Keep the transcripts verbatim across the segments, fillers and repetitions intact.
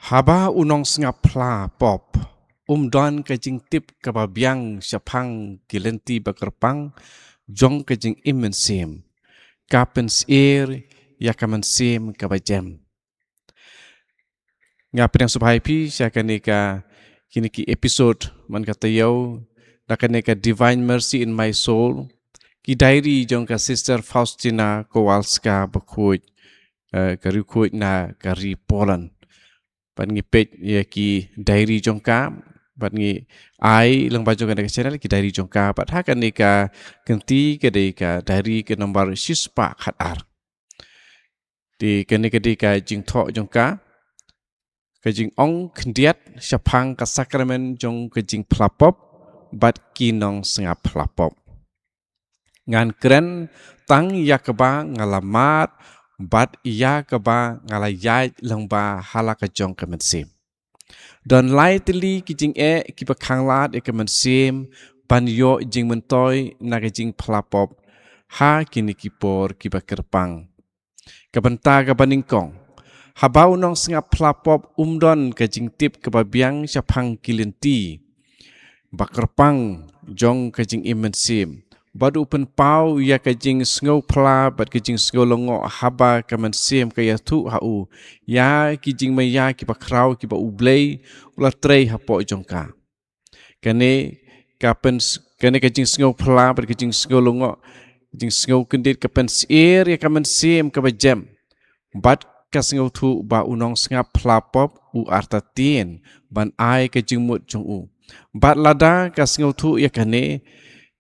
Haba u nongsngap phla pop um don ka jingtip kaba biang shaphang ki lynti ba kyrpang jong ka jingim mynsiem, ka pynsyier ïa ka mynsiem kaba jem. Nga pdiang sngewbha ïa phi sha kane ka, kine ki episode man ka taïew da kane ka Divine Mercy in My Soul, ki diary jong ka Sister Faustina Kowalska, bakhuid, eh, ka riewkhuid na ka ri Poland. Bad ngi peit ïa ki diary jong ka, bad ngi ai lyngba jong kane ka channel ki diary jong ka, bad ha kane ka kynti ka dei ka diary ka number shispah khatar. Te kane ka dei ka jingthoh jong ka, ka jingong khyndiat shaphang ka sakramen jong ka jingphla pop bad ki nongsngap phla pop. Ngan kren tang ïa kaba nga la mad bad ïa kaba nga la ïaid lyngba ha la ka jong ka mynsiem. Don lai tylli ki jingeh kiba khanglad ïa ka mynsiem ban ïoh jingmyntoi na ka jingphla pop ha kine ki por kiba kyrpang. Ka bynta kaba nyngkong, haba u nongsngap phla pop um don ka jingtip kaba biang shaphang ki lynti ba kyrpang jong ka jingim mynsiem, bad u pynpaw ïa ka jingsngew phla bad ka jingsngew lyngngoh haba ka mynsiem ka ïathuh ha u ïa ki jingmaïa kiba khraw kiba U Blei u la trei hapoh jong ka. Kane ka pyns-, kane ka jingsngew phla bad ka jingsngew lyngngoh, jingsngew kyndit ka pynsyier ïa ka mynsiem kaba jem. Bad ka sngewthuh ba u nongsngap phla pop u artatien ban ai ka jingmut jong u. Bad lada ka sngewthuh ïa kane,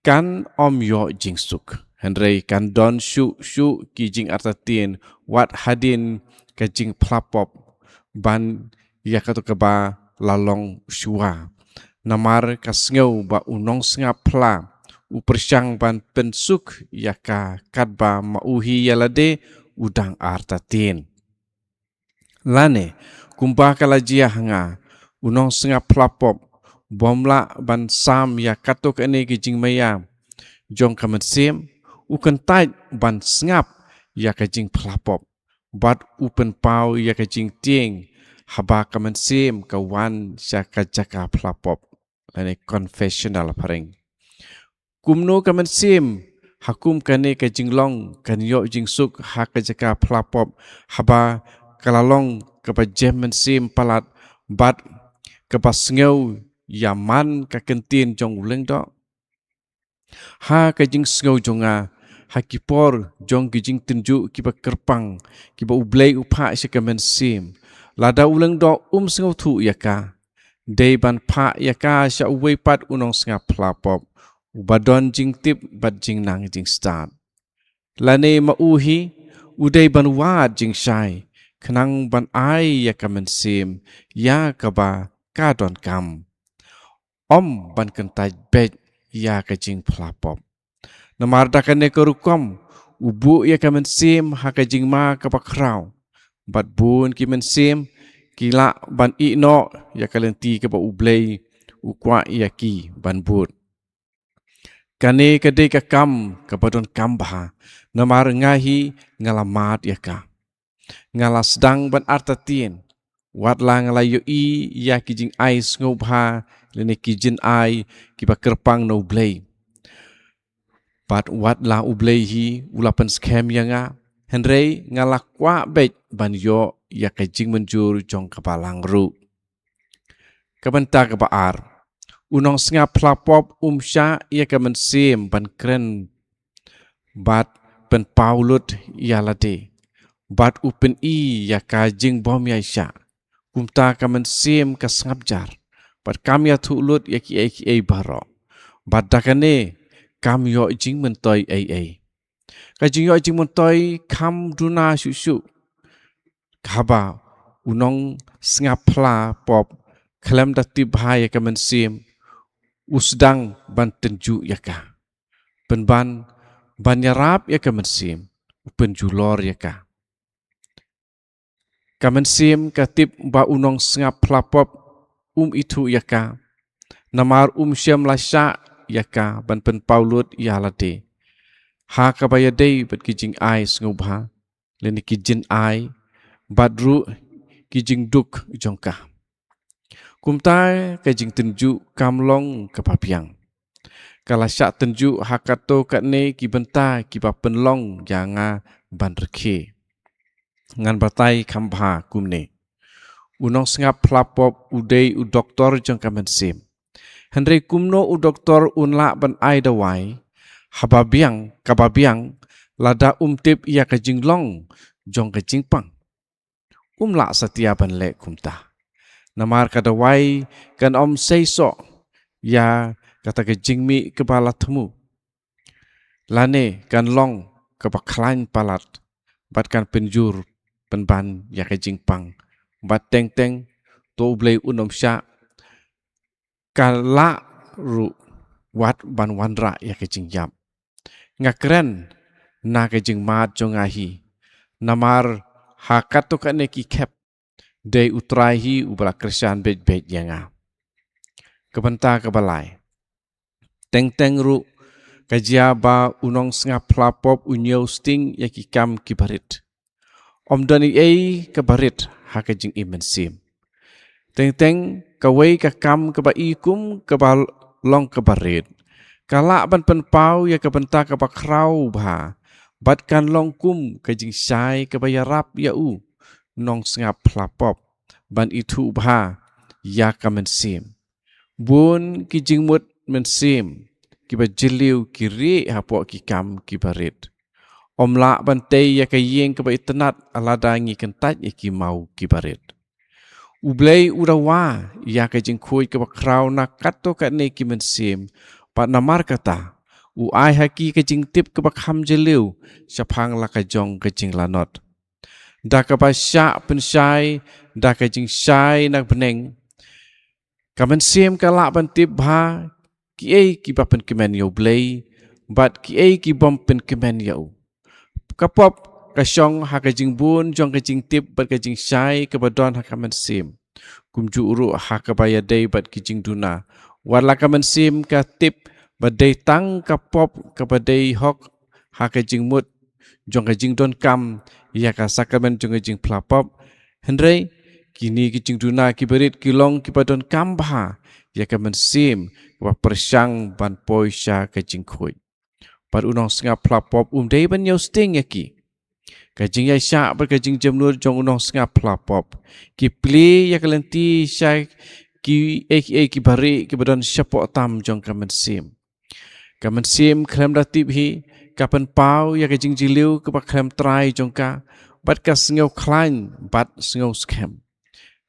kan ym ïoh jingsuk. Hynrei kan don shuh shuh ki jingartatien wat hadien ka jingphla pop ban ïa kato kaba la long shuwa. Namar ka sngew ba u nongsngap phla u pyrshang ban pynsuk ïa ka katba ma u hi ïa lade u dang artatien. Lane, kumba ka la jia ha nga, u nongsngap phla pop bym lah ban sam ïa kato kane ka jingmaïa jong ka mynsiem, u kyntait ban sngap ïa ka jingphla pop. Bad u pynpaw ïa ka jingtieng haba ka mynsiem ka wan sha ka jaka phla pop, lane confessional ha phareng. Kumno ka mynsiem ha kum kane ka jinglong kan ïoh jingsuk ha ka jaka phla pop haba ka la long kaba jem mynsiem palat bad kaba sngew ïa man ka kyntien jong u lyngdoh? Ha ka jingsngew jong nga, ha ki por jong ki jingtynjuh kiba kyrpang kiba U Blei u phah sha ka mynsiem, lada u lyngdoh um sngewthuh ïa ka, dei ban phah ïa ka sha uwei pat u nongsngap phla pop uba don jingtip bad jingnang jingstad. Lane ma u hi u dei ban wad jingshai khnang ban ai ïa ka mynsiem ïa kaba ka donkam, ym ban kyntait beit ïa ka jingphla pop. Namar da kane ka rukom u buh ïa ka mynsiem ha ka jingma kaba khraw. Bad bun ki mynsiem ki lah ban ïeh noh ïa ka lynti kaba U Blei u kwah ïa ki ban bud. Kane ka dei ka kam kaba donkam bha, namar nga hi nga la mad ïa ka. Nga la sdang ban artatien, wat la nga la ïohi ïa ki jingai sngewbha lane ki jingai kiba kyrpang na U Blei. Bad wat la U Blei hi u la pynskhem ïa nga, hynrei nga la kwah beit ban ïoh ïa ka jingmynjur jong ka Balang ruh. Ka bynta kaba ar, u nongsngap phla pop um shah ïa ka mynsiem ban kren bad pynpaw lut ïa lade, bad u pyni ïa ka jingbym ïaishah. Kumta ka mynsiem ka sngap jar bad kam ïathuh lut ïa kiei kiei baroh. Bad da kane kam ïoh jingmyntoi ei ei. Ka jingïoh jingmyntoi kam duna shuh shuh. Haba u nongsngap phla pop khlem da tip bha ïa ka mynsiem, u sdang ban tynjuh ïa ka. Pynban ban ïarap ïa ka mynsiem, u pynjulor ïa ka. Ka mynsiem ka tip ba u nongsngap phla pop um ithuh ïa ka, namar um shym la shah ïa ka ban pynpaw lut ïa lade ha kaba ïadei bad ki jingai sngewbha lane ki jingai, bad ruh ki jingduk jong ka. Kumta ka jingtynjuh kam long kaba biang. Ka la shah tynjuh ha kato katne ki bynta kiba pynlong ïa nga ban rkhie. Ngan batai kham bha kumne. U nongsngap phla pop u dei u doktor jong ka mynsiem. Hynrei kumno u doktor un lah ban ai dawai haba biang, kaba biang, lada um tip ïa ka jinglong jong ka jingpang? Um lah satia ban leh kumta. Namar ka dawai kan ym sei soh ïa kata ka jingmih kaba la thmu. Lane kan long kaba khlaiñ palat bad kan pynjur pynban ïa ka jingpang. Bad teng teng to U Blei un ym shah, ka lah ruh wat ban wanrah ïa ka jingïap. Nga kren na ka jingmad jong nga hi. Namar ha kato katne ki khep dei U Trai hi uba la kyrshan beit beit ïa nga. Ka bynta kaba lai. Teng teng ruh ka jia ba u nongsngap phla pop u ñiew sting ïa ki kam kiba rit. Ym don ei ei kaba rit ha ka jingim mynsiem. Teng teng kawei ka kam kaba i kum kaba long kaba rit ka lah ban pynpaw ïa ka bynta kaba khraw bha bad kan long kum ka jingshai kaba ïarap ïa u nongsngap phla pop ban ithuh bha ïa ka mynsiem. Bun ki jingmut mynsiem kiba jylliew ki rieh hapoh ki kam kiba rit. Ym lah ban tei ïa ka ïing kaba itynnad lada ngi kyntait ïa ki maw kiba rit. U Blei u dawa ïa ka jingkhuid kaba khraw na kato katne ki mynsiem. Bad namar kata u ai ha ki ka jingtip kaba kham jylliew shaphang la ka jong ka jinglanot. Da kaba shah pynshai da ka jingshai na bneng, ka mynsiem ka lah ban tip bha kiei kiba pynkmen ïa U Blei bad kiei ki bym pynkmen ïa u. Ka pop ka shong ha ka jingbun jong ka jingtip bad ka jingshai kaba don ha ka mynsiem. Kumjuh ruh ha kaba ïadei bad ki jingduna. Wat la ka mynsiem ka tip ba dei tang ka pop kaba dei hok ha ka jingmut jong ka jingdonkam ïa ka sakramen jong ka jingphla pop. Hynrei kine ki jingduna kiba rit ki long kiba donkam bha ïa ka mynsiem kaba pyrshang ban poi sha ka jingkhuid. Bad u nongsngap phla pop um dei ban ñiew sting ïa ki. Ka jingïaishah bad ka jingjemnud jong u nongsngap phla pop ki plie ïa ka lynti sha kiei kiei kiba rieh kiba don shapoh tam jong ka mynsiem. Ka mynsiem khlem da tip hi ka pynpaw ïa ka jingjylliew kaba khlem trai jong ka bad ka sngew khlaiñ bad sngew skhem.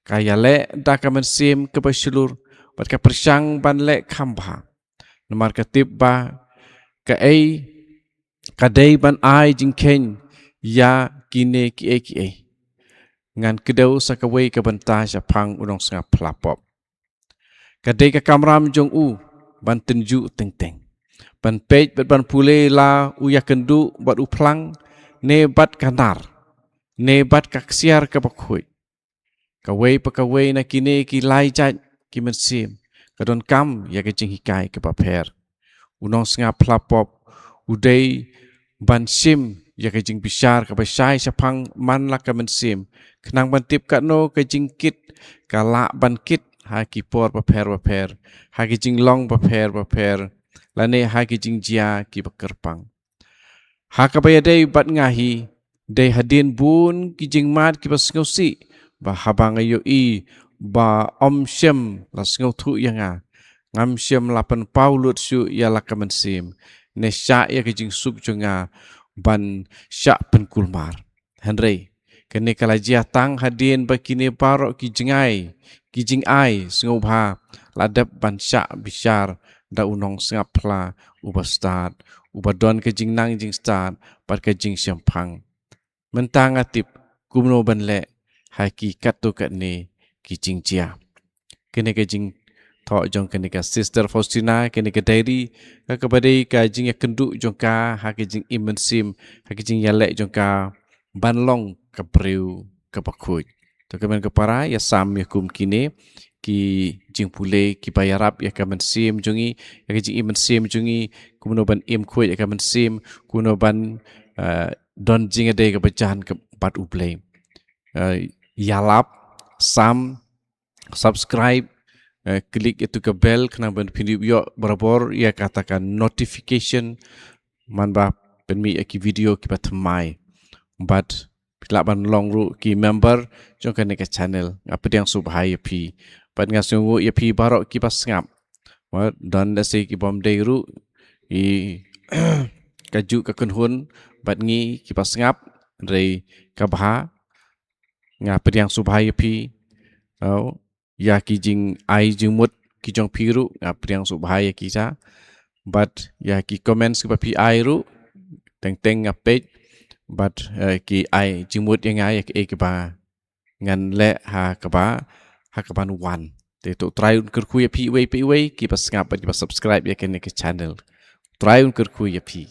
Ka ïaleh da ka mynsiem kaba shlur bad ka pyrshang ban leh kham bha. Namar ka tip ba kaei ka dei ban ai jingkheiñ ïa kine kiei kiei. Ngan kdew sa kawei ka bynta shaphang u nongsngap phla pop. Ka dei ka kamram jong u ban tynjuh teng teng, ban peit bad ban pule la u ïakynduh bad u phlang, ne bad ka nar, ne bad ka ksiar kaba khuid. Kawei pa kawei na kine ki lai jait ki mynsiem ka donkam ïa ka jinghikai kaba pher. U nongsngap phla pop u dei ban shim ïa ka jingbishar kaba shai shaphang man la ka mynsiem, khnang ban tip katno ka jingkit ka lah ban kit ha ki por bapher bapher, ha ki jinglong bapher bapher, lane ha ki jingjia kiba kyrpang. Ha kaba ïadei bad nga hi, dei hadien bun ki jingmad kiba sngewsih ba haba nga ïohi ba ym shym la sngewthuh ïa nga, ngam shym la pynpaw lut shuh ïa la ka mynsiem, ne shah ïa ka jingsuk jong nga ban shah pynkulmar. Hynrei kane ka la jia tang hadien ba kine baroh ki jingai, ki jingai sngewbha la dep ban shah bishar da u nongsngap phla uba stad, uba don ka jingnang jingstad bad ka jingshemphang. Mynta nga tip kumno ban leh ha ki katto katne ki jingjia. Kane ka jingthoh jong kane ka Sister Faustina, kane ka diary, ka kaba dei ka jingïakynduh jong ka ha ka jingim mynsiem, ha ka jingïaleh jong ka ban long ka briew kaba khuid. To kmen ka para, ïa sam ïa kum kine ki jingpule kiba ïarap ïa ka mynsiem jong ngi, ïa ka jingim mynsiem jong ngi, kumno ban im khuid ïa ka mynsiem, kumno ban, eh, don jingïadei kaba jan ka bad U Blei. Eh, ïalap, sam, subscribe, eh, click ïa tu ka bell khnang ban phin ïoh barabor ïa kata ka notification man ba pynmih ïa ki video kiba thymmai. Bad phi lah ban long ruh ki member jong kane ka channel. Nga pdiang sngewbha ïa phi. Bad nga sngewnguh ïa phi baroh kiba sngap. Wat don lehse kibym dei ruh i kajuh ka kynhun bad ngi kiba sngap, hynrei kaba nga pdiang sngewbha ïa phi. Ïa ki jingai jingmut ki jong phi ruh nga pdiang sngewbha ïa kita. Bad ïa ki comments kiba phi ai ruh teng teng nga peit. Bad, eh, ki ai jingmut ïa nga ïa kiei kiba ngan leh ha kaba, ha kaban wan. Te to U Trai un kyrkhu ïa phi iwei pa iwei kiba sngap bad kiba subscribe ïa kane ka channel. U Trai un kyrkhu ïa phi.